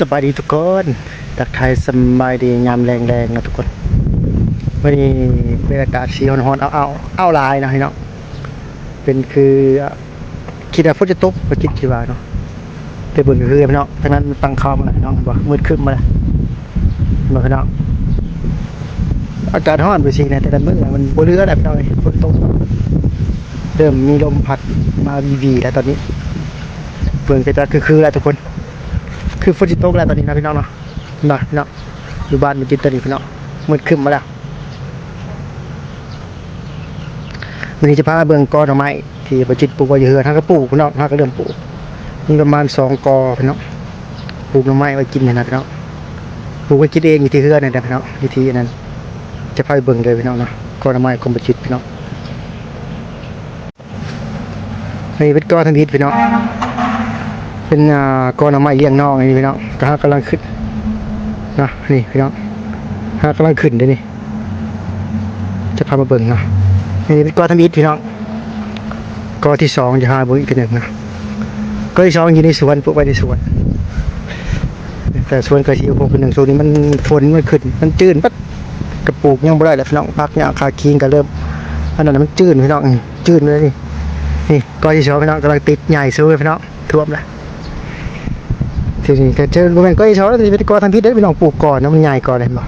ສະບາຍດີທຸກຄົນ ທັກທາຍສະບາຍດີຍາມແລງໆເນາະທຸກຄົນ. ມື້ນີ້ບັນຍາກາດຊິຮ້ອນໆ ອ້າວໆ ອ້າວຫຼາຍເນາະພີ່ນ້ອງ. ເປັນຄື ຄິດວ່າຝົນຈະຕົກ ບໍ່ຄິດ ຄິດວ່າເນາະ. ໄປເບິ່ງຄືພີ່ນ້ອງ ທາງນັ້ນຕັ້ງເຂົ້າມາແລ້ວພີ່ນ້ອງ ເຫັນບໍ່? ມືດຄຶ້ມມາແລ້ວ ເຫັນບໍ່ພີ່ນ້ອງ? ອາກາດຮ້ອນໄປຊີ້ນະ ແຕ່ລະມື້ມັນບໍ່ເຫຼືອແລ້ວພີ່ນ້ອງເອີຍ ຝົນຕົກ ເລີ່ມມີລົມພັດມາວີໆແລ້ວຕອນນີ້. ເບິ່ງກໍຈະຄືໆແລ້ວທຸກຄົນ ຄືຝົນຊິຕົກແລ້ວຕອນນີ້ນະພີ່ນ້ອງເນາະ. ນະພີ່ນ້ອງ ຢູ່ບ້ານບໍ່ຈິດຕອນນີ້ພີ່ນ້ອງ ມືດຄຶ້ມມາແລ້ວ. ມື້ນີ້ຈະພາມາເບິ່ງກໍໜໍ່ໄມ້ທີ່ບໍ່ຈິດປູກໄວ້ຢູ່ເຮືອນ. ເຮົາກໍປູກພີ່ນ້ອງ ເຮົາກໍເລີ່ມປູກ ມີປະມານສອງກໍພີ່ນ້ອງ ປູກໜໍ່ໄມ້ໄວ້ກິນຫັ້ນນະພີ່ນ້ອງ. ປູກໄວ້ກິນເອງຢູ່ທີ່ເຮືອນນີ້ນະພີ່ນ້ອງ ວິທີອັນນັ້ນ ຈະພາໄປເບິ່ງເດີພີ່ນ້ອງເນາະ. ກໍໜໍ່ໄມ້ຂອງບໍ່ຈິດພີ່ນ້ອງ. ນີ້ເປັນກໍທຳອິດພີ່ນ້ອງ ເປັນ ອ່າ ກໍໜໍ່ໄມ້ລ້ຽງນອກນີ້ພີ່ນ້ອງ ກໍຫາກຳລັງຂຶ້ນນະ. ນີ້ພີ່ນ້ອງ ຫາກຳລັງຂຶ້ນເດ້ນີ້ ຈະພາມາເບິ່ງເນາະ. ນີ້ເປັນກໍທຳອິດພີ່ນ້ອງ ກໍທີສອງ ຈະຫາເບິ່ງອີກເທື່ອໜຶ່ງເນາະ. ກໍທີສອງຢູ່ໃນສວນ ປູກໄວ້ໃນສວນ ແຕ່ສວນກໍຊິໂອກໜຶ່ງ ຊ່ວງນີ້ມັນ ຝົນມັນຂຶ້ນ ມັນຈືນບັດ ກະປູກຍັງບໍ່ໄດ້ແລ້ວພີ່ນ້ອງ. ຜັກຫຍ້າຄາຄີງກໍເລີ່ມ ອັນນັ້ນມັນຈືນພີ່ນ້ອງ ຈືນໄປແລ້ວນີ້. ນີ້ກໍທີສອງພີ່ນ້ອງ ກຳລັງຕິດໃຫຍ່ສຸດພີ່ນ້ອງ ຖ້ວມແລ້ວ. ທີນີ້ກໍຈະບໍ່ແມ່ນກໍທີສອງແລ້ວ ນີ້ເປັນກໍທຳອິດເດ້ພີ່ນ້ອງ. ປູກກ່ອນນະ ມັນໃຫຍ່ກ່ອນເດ້ ເຫັນບໍ່?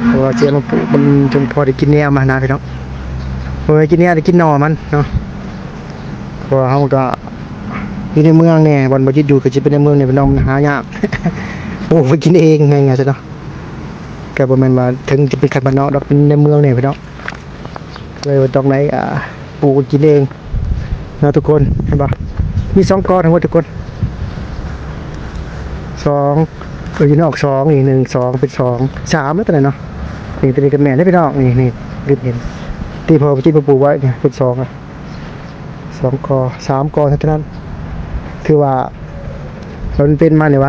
ເພາະວ່າຊິເອົາມາປູກ ມັນຈຶ່ງພໍໄດ້ກິນແນວມັນນະພີ່ນ້ອງ ບໍ່ໄດ້ກິນແນວ ໄດ້ກິນໜໍ່ມັນເນາະ. ເພາະວ່າເຮົາກໍຢູ່ໃນເມືອງແດ່ ບ່ອນບໍ່ຈິດຢູ່ກໍຊິເປັນໃນເມືອງແດ່ພີ່ນ້ອງ ມັນຫາຍາກ ປູກໄວ້ກິນເອງ ງ່າຍໆຊະເນາະ. ກໍບໍ່ແມ່ນວ່າເຖິງຈະເປັນຂັ້ນບ້ານນອກດອກ ເປັນໃນເມືອງແດ່ພີ່ນ້ອງ ເລີຍວ່າຕ້ອງໄດ້ ອ່າ ປູກກິນເອງເນາະທຸກຄົນ. ເຫັນບໍ່? ມີສອງກໍທັງໝົດທຸກຄົນ ສອງ ເອີ ຢູ່ນອກສອງ ນີ້ ໜຶ່ງ ສອງ ເປັນສອງ ສາມແລ້ວຕອນນີ້ເນາະ. ນີ້ ຕົວນີ້ກໍແມ່ນເດ້ພີ່ນ້ອງ ນີ້ ນີ້ ລືມເຫັນ ທີ່ພໍ່ຈິດມາປູກໄວ້ນີ້ເປັນສອງ ສອງກໍ ສາມກໍເທົ່ານັ້ນ ຖືວ່າມັນເປັນມານີ້ໄວ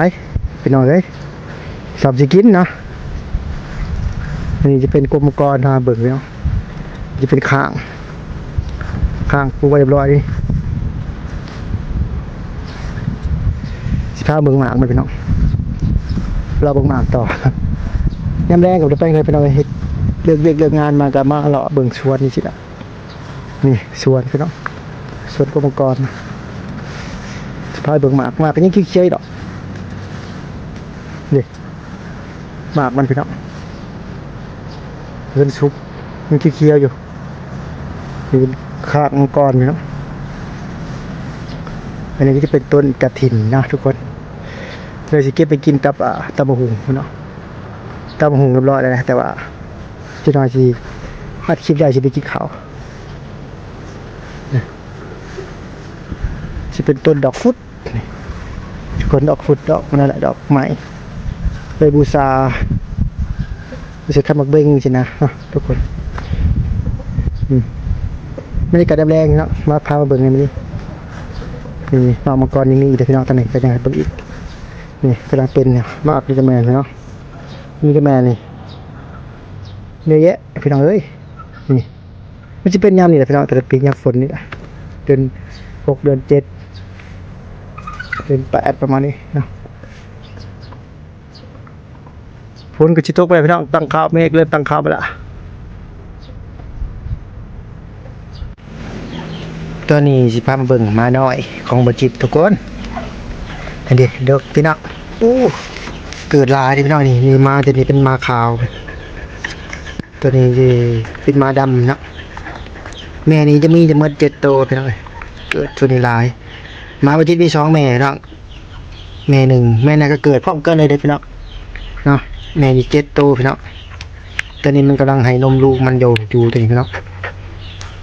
ພີ່ນ້ອງເອີຍ ສ່ຳຊິກິນເນາະ. ອັນນີ້ຈະເປັນກົມມັງກອນ ຫາເບິ່ງເນາະ ຈະເປັນຂ້າງ ຂ້າງປູກໄວ້ຮຽບຮ້ອຍນີ້. ຊິພາເບິ່ງໝາກມັນພີ່ນ້ອງ ລໍເບິ່ງໝາກຕໍ່. ຍາມແລງກໍບໍ່ໄດ້ໄປໃສພີ່ນ້ອງ ເຮັດ ເລີກວຽກເລີກງານມາກໍມາເລາະເບິ່ງສວນນີ້ຊິລະ. ນີ້ສວນພີ່ນ້ອງ ສວນກົມມັງກອນ. ພາໄປເບິ່ງໝາກ ໝາກກໍຍັງຂຽວໆຢູ່ດອກ ນີ້ໝາກມັນພີ່ນ້ອງ ເພິ່ນສຸກ ຍັງຂຽວໆຢູ່. ນີ້ເປັນຄາກມັງກອນພີ່ນ້ອງ. ອັນນີ້ກໍຈະເປັນຕົ້ນກະຖິນເນາະທຸກຄົນ ເລີຍຊິເກັບໄປກິນກັບ ອ່າ ຕຳບັກຫຸ່ງພີ່ນ້ອງ. ຕຳບັກຫຸ່ງຮຽບຮ້ອຍແລ້ວນະ ແຕ່ວ່າ ຈັກໜ່ອຍຊິອັດຄລິບໄດ້ ຊິໄປກິນເຂົ້າ. ຊິເປັນຕົ້ນດອກຟຸດ ນີ້ ຕົ້ນດອກຟຸດ ດອກນັ້ນແຫຼະ ດອກໄມ້ ໄປບູຊາ ບໍ່ໃຊ່ຄັນໝາກເບັງຊີ້ນະເນາະທຸກຄົນ. ອືມ ບັນຍາກາດຍາມແລງເນາະ ມາ ພາມາເບິ່ງໃນມື້ນີ້. ນີ້ໝາກມັງກອນຍັງມີອີກເດີພີ່ນ້ອງ ຕອນນີ້ກໍຍັງໃຫ້ເບິ່ງອີກ. ນີ້ກຳລັງເປັນ ໝາກນີ້ກໍແມ່ນເນາະ ນີ້ກໍແມ່ນ ນີ້ ເຍອະແຍະພີ່ນ້ອງເອີຍ ນີ້. ມັນຊິເປັນຍາມນີ້ແຫຼະພີ່ນ້ອງ ແຕ່ລະປີຍາມຝົນນີ້ແຫຼະ ເດືອນຫົກ ເດືອນເຈັດ ເດືອນແປດ ປະມານນີ້ເນາະ. ຝົນກໍຊິຕົກໄປແລ້ວພີ່ນ້ອງ ຕັ້ງຂາວ ເມກເລີ່ມຕັ້ງຂາວມາແລ້ວ. ຕອນນີ້ຊິພາມາເບິ່ງໝານ້ອຍຂອງບໍ່ຈິດທຸກຄົນ. ອັນນີ້ດອກພີ່ນ້ອງ ໂອ້ ເກີດຫຼາຍເດ້ພີ່ນ້ອງ. ນີ້ ນີ້ໝາ ຕົວນີ້ເປັນໝາຂາວ ຕົວນີ້ຊິເປັນໝາດຳເນາະ. ແມ່ນີ້ຈະມີທັງໝົດເຈັດໂຕພີ່ນ້ອງເອີຍ ເກີດໂຕນີ້ຫຼາຍ. ໝາບໍ່ຈິດມີສອງແມ່ເນາະ ແມ່ໜຶ່ງ ແມ່ນັ້ນກໍເກີດພ້ອມກັນເລີຍເດ້ພີ່ນ້ອງເນາະ. ແມ່ນີ້ເຈັດໂຕພີ່ນ້ອງ ຕອນນີ້ມັນກຳລັງໃຫ້ນົມລູກມັນຢູ່ ຢູ່ຕົວນີ້ພີ່ນ້ອງ.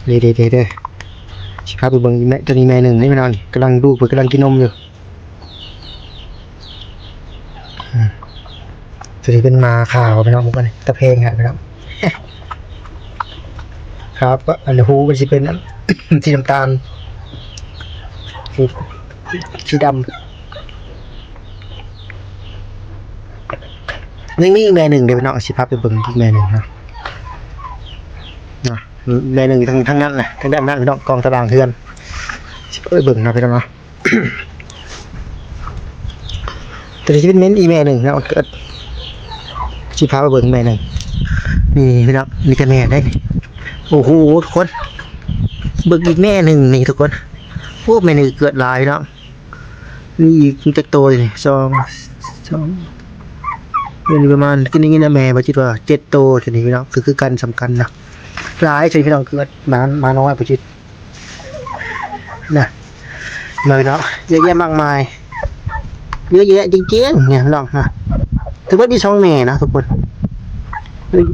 ເດ້ໆໆ ຊິພາໄປເບິ່ງອີກແມ່ ຕົວນີ້ແມ່ໜຶ່ງນີ້ພີ່ນ້ອງ ກຳລັງ ລູກເພິ່ນກຳລັງກິນນົມຢູ່. ອືມ ຕົວນີ້ເປັນໝາຂາວພີ່ນ້ອງ ເບິ່ງກ່ອນ ຕາແພງຫັ້ນພີ່ນ້ອງ ຂາວ. ອັນຫູມັນຊິເປັນ ອັນ ສີນ້ຳຕານ ສີ ສີດຳ. ຍັງມີອີກແມ່ໜຶ່ງເດ້ພີ່ນ້ອງ ຊິພາໄປເບິ່ງອີກແມ່ໜຶ່ງເນາະ ເນາະ. ແມ່ໜຶ່ງທາງ ທາງນັ້ນນະ ທາງດ້ານນັ້ນພີ່ນ້ອງ ກອງຕາລາງເຮືອນ ຊິໄປເບິ່ງເນາະພີ່ນ້ອງເນາະ. ຊິເປັນແມ່ອີກແມ່ໜຶ່ງເນາະ ເກີດ ຊິພາໄປເບິ່ງແມ່ໜຶ່ງ. ນີ້ພີ່ນ້ອງ ນີ້ກໍແມ່ໄດ໋ນີ້. ໂອ້ໂຫ ທຸກຄົນ ເບິ່ງອີກແມ່ໜຶ່ງນີ້ທຸກຄົນ. ໂອ້ ແມ່ນີ້ເກີດຫຼາຍພີ່ນ້ອງ. ນີ້ອີກຈັກໂຕນີ້ ສອງ ສອງ ເປັນປະມານ ຄືໄດ້ຍິນນະແມ່ວ່າ ຄິດວ່າເຈັດໂຕ ຕົວນີ້ພີ່ນ້ອງ ຄື ຄືກັນ ສ່ຳກັນນະ. ຫຼາຍຊັ້ນພີ່ນ້ອງ ເກີດໝາ ໝານ້ອຍ ບໍ່ຈິດ ນະ ເບິ່ງເນາະ ເຍອະແຍະມາກມາຍ ເຍອະແຍະຈິງໆ ນີ້ພີ່ນ້ອງນະ. ຖືວ່າມີສອງແມ່ນະທຸກຄົນ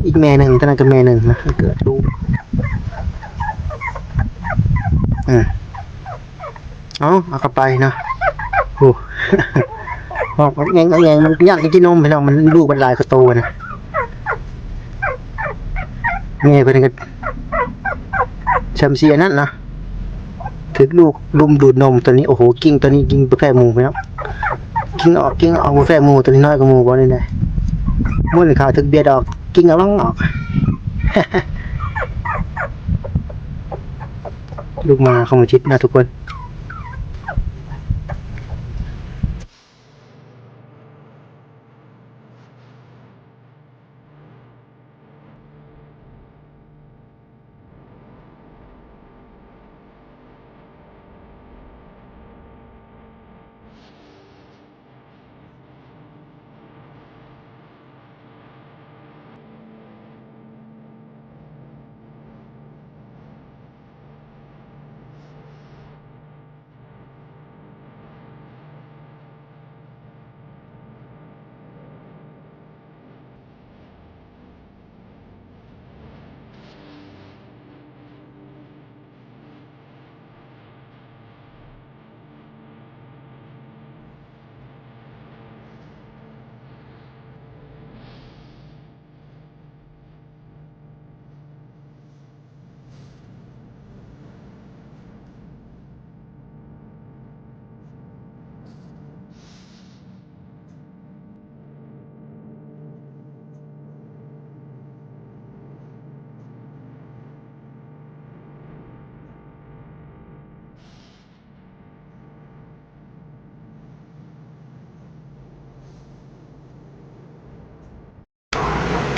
ອີກແມ່ໜຶ່ງ ຕົວນັ້ນກໍແມ່ໜຶ່ງນະ ເກີດລູກ ອືມ. ເອົາ ເອົາເຂົ້າໄປເນາະ. ໂອ້ ຮ້ອງແງງແງງ ມັນຢາກກິນນົມພີ່ນ້ອງ ມັນ ລູກມັນຫຼາຍກວ່າໂຕນະ. ແມ່ເພິ່ນກໍຊ່ຳຊິອັນນັ້ນນະ ຖືກລູກລຸມດູດນົມຕົວນີ້. ໂອ້ໂຫ ກິ້ງຕົວນີ້ກິ້ງບໍ່ແພ້ໝູພີ່ນ້ອງ ກິ້ງອອກ ກິ້ງອອກ ບໍ່ແພ້ໝູ ຕົວນີ້ນ້ອຍກວ່າໝູບໍ່ນີ້ນະ. ໝູນີ້ຂາວຖືກບຽດອອກ ກິ້ງອອກ ອອກ. ລູກໝາຂອງຈິດນະທຸກຄົນ.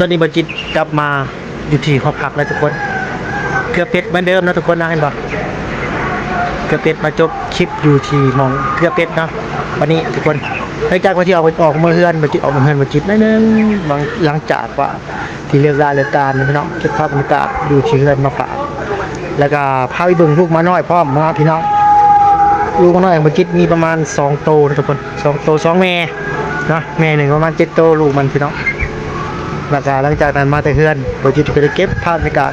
ຕອນນີ້ບໍ່ຈິດກັບມາຢູ່ທີ່ຫໍພັກແລ້ວທຸກຄົນ. ເກືອເປັດເໝືອນເດີມເນາະທຸກຄົນນະ ເຫັນບໍ່? ເກືອເປັດມາຈົບຄລິບຢູ່ທີ່ໝ່ອງເກືອເປັດເນາະ. ບັດນີ້ທຸກຄົນ ຫຼັງຈາກວ່າຊິອອກ ອອກເມືອເຮືອນ ບໍ່ຈິດອອກເມືອເຮືອນ ບໍ່ຈິດໜ້ອຍໜຶ່ງ ຫຼັງ ຫຼັງຈາກວ່າ ທີ່ເລີກລາເລີກການນະພີ່ນ້ອງ ເກັບພາບບັນຍາກາດຢູ່ທີ່ເຮືອນມາຝາກ ແລ້ວກໍພາໄປເບິ່ງລູກໝານ້ອຍພ້ອມເນາະພີ່ນ້ອງ. ລູກໝານ້ອຍຂອງບໍ່ຈິດມີປະມານສອງໂຕນະທຸກຄົນ ສອງໂຕ ສອງແມ່ເນາະ ແມ່ໜຶ່ງປະມານເຈັດໂຕ ລູກມັນພີ່ນ້ອງ. ແລ້ວກໍຫຼັງຈາກນັ້ນມາແຕ່ເຮືອນ ບໍ່ຈິດກໍໄດ້ເກັບພາບບັນຍາກາດ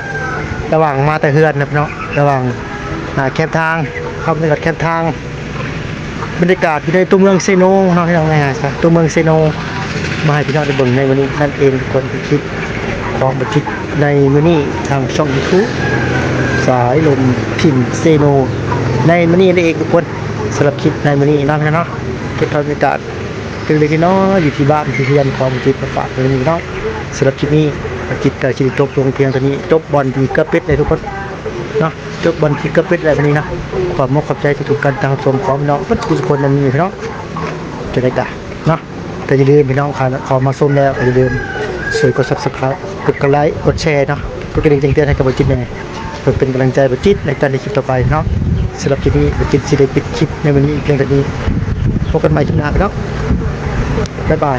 ລະຫວ່າງມາແຕ່ເຮືອນນະພີ່ນ້ອງ ລະຫວ່າງ ອ່າ ແຄມທາງ ພາບບັນຍາກາດແຄມທາງ ບັນຍາກາດຢູ່ໃນຕົວເມືອງເຊໂນເນາະ ພີ່ນ້ອງ ງ່າຍໆຊະ ຕົວເມືອງເຊໂນ ມາໃຫ້ພີ່ນ້ອງໄດ້ເບິ່ງໃນມື້ນີ້ນັ້ນເອງທຸກຄົນ. ຄລິບຂອງບໍ່ຈິດໃນມື້ນີ້ ທາງຊ່ອງຢູທູບ ສາຍລົມຖິ່ນເຊໂນ ໃນມື້ນີ້ນັ້ນເອງທຸກຄົນ. ສຳລັບຄລິບໃນມື້ນີ້ເນາະ ພີ່ນ້ອງເນາະ ເກັບພາບບັນຍາກາດເລັກໆນ້ອຍໆ ຢູ່ທີ່ບ້ານທີ່ເຮືອນຂອງບໍ່ຈິດມາຝາກໃນມື້ນີ້ເນາະ. ສຳລັບຄລິບນີ້ ບໍ່ຈິດກໍຊິໄດ້ຈົບລົງພຽງເທົ່ານີ້ ຈົບບ່ອນທີ່ເກືອເປັດເລີຍທຸກຄົນເນາະ. ຈົບບ່ອນທີ່ເກືອເປັດແລ້ວບັດນີ້ນະ. ຂອບມຸກຂອບໃຈທຸກໆການຕິດຕາມຮັບຊົມຂອງພີ່ນ້ອງເບິດທຸກຄົນນັ້ນນີ້ພີ່ນ້ອງ. ຈະໄດ້ກະເນາະ ກໍຢ່າລືມພີ່ນ້ອງ ເຂົ້າມາຊົມແລ້ວກໍຢ່າລືມຊ່ວຍກົດ Subscribe ກົດໄລ ກົດແຊເນາະ ກົດກະດິ່ງແຈ້ງເຕືອນໃຫ້ກັບບໍ່ຈິດແດ່ ເພື່ອເປັນກຳລັງໃຈບໍ່ຈິດໃນການເຮັດຄລິບຕໍ່ໄປເນາະ. ສຳລັບຄລິບນີ້ ບໍ່ຈິດຊິໄດ້ປິດຄລິບໃນມື້ນີ້ພຽງເທົ່ານີ້. ພົບກັນໃໝ່ຄລິບໜ້າພີ່ນ້ອງ. ບາຍບາຍ.